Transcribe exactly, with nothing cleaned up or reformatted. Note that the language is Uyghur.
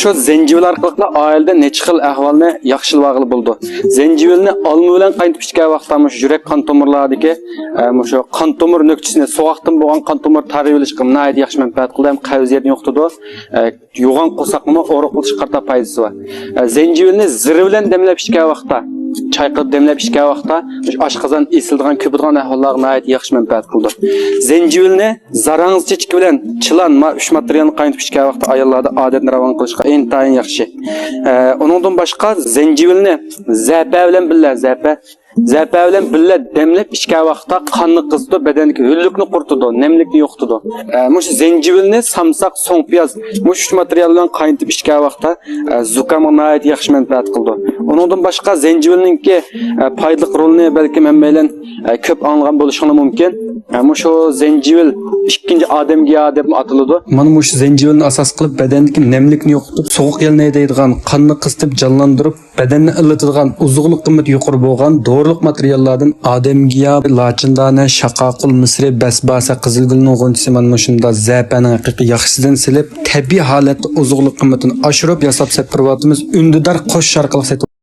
شۇ زەنجىۋىل ئارقىلىقلا ئائىلىدە نەچچە خىل ئەھۋالنى ياخشىلىۋالغىلى بولىدۇ. زەنجىۋىلنى ئالما بىلەن قاينىتىپ ئىچكەن ۋاقىتتا مۇشۇ يۈرەك قان تومۇرلاردىكى، ئە، مۇشۇ قان تومۇر نۆكچىسىنى، سوغۇقتىن بولغان قان تومۇر تارىۋېلىشقا ناھايىتى ياخشى مەنپەئەت قىلىدۇ ھەم قەۋزىيەتنى يوقىتىدۇ. ئە، يوغان قورساقنىمۇ ئورۇقلىتىشقا قارىتا پايدىسى بار. ئە، زەنجىۋىلنى زىرى بىلەن دەملەپ ئىچكەن ۋاقىتتا، چايقىتىپ دەملەپ ئىچكەن ۋاقىتتا مۇشۇ ئاشقازان ئېسىلىدىغان، كۆپىدىغان ئەھۋاللارغا ناھايىتى ياخشى مەنپەئەت قىلىدۇ. زەنجىۋىلنى زاراڭزا چېچىكى بىلەن چىلان، ما ئۈچ ماتېرىيالنى قاينىتىپ ئىچكەن ۋاقىتتا ئاياللاردا ئادەتنى راۋان قىلىشقا ئىنتايىن ياخشى. ئە، ئۇنىڭدىن باشقا زەنجىۋىلنى زەپە بىلەن بىللە، زەپە، زەپە بىلەن بىللە دەملەپ ئىچكەن ۋاقىتتا قاننى قىزىتىدۇ، بەدەندىكى ھۆللۈكنى قۇرۇتىدۇ، نەملىكنى يوقىتىدۇ. ئە، مۇشۇ زەنجىۋىلنى سامساق، سوڭ پىياز، مۇشۇ ئۈچ ماتېرىيال بىلەن قاينىتىپ ئىچكەن ۋاقىتتا، ئە، زۇكامغا ناھايىتى ياخشى مەنپەئەت قىلىدۇ. ئۇنىڭدىن باشقا زەنجىۋىلنىڭكى، ئە، پايدىلىق رولىنى بەلكىم ھەممەيلەن، ئە، كۆپ ئاڭلىغان بولۇشۇڭلار مۇمكىن. ئە، مۇشۇ زەنجىۋىل ئىككىنچى ئادەم گىياھى دەپمۇ ئاتىلىدۇ. مانا مۇشۇ زەنجىۋىلنى ئاساس قىلىپ بەدەندىكى نەملىكنى يوقىتىپ، سوغۇق يەلنى ھەيدەيدىغان، قاننى قىزىتىپ، جانلاندۇرۇپ، بەدەننى ئىللىتىدىغان، ئوزۇقلۇق قىممىتى يۇقىرى بولغان دورىلىق ماتېرىياللاردىن ئادەمگىياھ، لاچىندانە، شاقاقۇل، مىسرى، بەسباسە، قىزىلگۈلنىڭ غۇنچىسى، مانا مۇشۇنداق زەپەنىڭ ھەقىقىي ياخشىسىدىن سېلىپ، تەبىئىي ھالەتتە ئوزۇقلۇق قىممىتىنى ئاشۇرۇپ ياساپ سېتىپ بېرىۋاتىمىز. ئۈندىدار قوشۇش ئارقىلىق سېتىپ